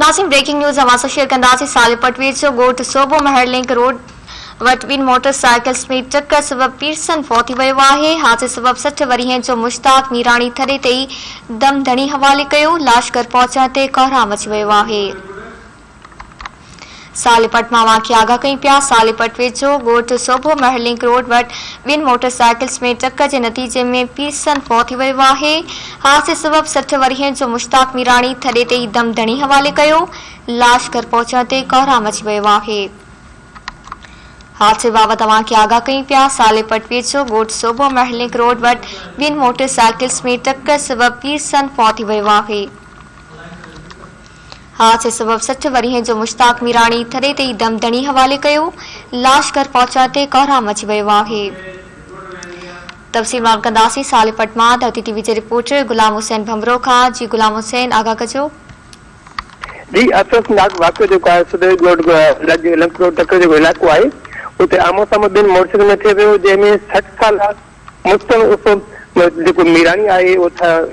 ناظرين breaking news اوهان سان شيئر ڪنداسين صالح پٽ ويجهو ڳوٺ صوبو مهر لنڪ روڊ وٽ ٻن موٽر سائيڪلز ۾ ٽڪر سبب پيرسن فوت ٿي ويو آهي حادثي سبب 60 ورهين جو مشتاق ميراڻي ٿڏي تي ئي دم ڌڻي حوالي ڪيو لاش گهر پهچڻ تي ڪهرام مچي ويو آهي. صالح پٽ مان اوهان کي آگاهه ڪيون پيا صالح پٽ ويجهو ڳوٺ سوڀو مهرلنڪ روڊ وٽ ٻن موٽر سائيڪلز ۾ ٽڪر جي نتيجي ۾ پيرسن فوت ٿي ويو آهي حادثي سبب 60 ورهين جو مشتاق ميراڻي ٿڏي تي ئي دم ڌڻي حوالي ڪيو لاش گهر پهچڻ تي ڪهرام مچي ويو آهي حادثي بابت اوهان کي آگاهه ڪيون پيا صالح پٽ ويجهو ڳوٺ سوڀو مهرلنڪ روڊ وٽ ٻن موٽر سائيڪلز ۾ ٽڪر سبب پيرسن فوت ٿي ويو آهي. حادثي سبب 60 ورهين جو مشتاق ميراڻي ٿڏي تي ئي دم ڌڻي حوالي ڪيو، لاش گهر پهچڻ تي ڪهرام مچي ويو آهي. تفصيل معلوم ڪنداسين صالح پٽ مان ڌرتي ٽي وي جي رپورٽر غلام حسين ڀنڀرو کان جي غلام حسين آگاهه ڪجو. جي افسوسناڪ واقعو جيڪو آهي سڌي ڳوٺ لڳ لنڪ روڊ ٽڪر جيڪو علائقو آهي اتي آمهون سامهون ٻن موٽر سائيڪلن ۾ ٿي پيو جنهن ۾ 60 سالا مستن عرف جيڪو ميراڻي آهي اهو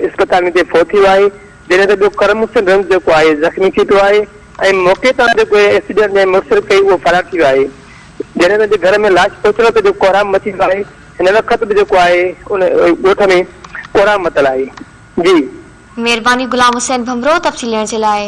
اسپتال ۾ فوت ٿي ويو آهي جڏهن ته ٻيو ڪرم حسين رند جيڪو آهي زخمي ٿي پيو آهي ۽ موقعي تان جيڪو ايڪسيڊنٽ جنهن موٽرسائيڪل ڪئي اهو فرار ٿي ويو آهي جڏهن ته گهر ۾ لاش پهچڻ تي جو ڪهرام مچي ويو آهي هن وقت به جيڪو آهي ان ڳوٺ ۾ ڪهرام متل آهي جي. مھرباني غلام حسين ڀنڀرو تفصيل ڏيڻ جي لاء.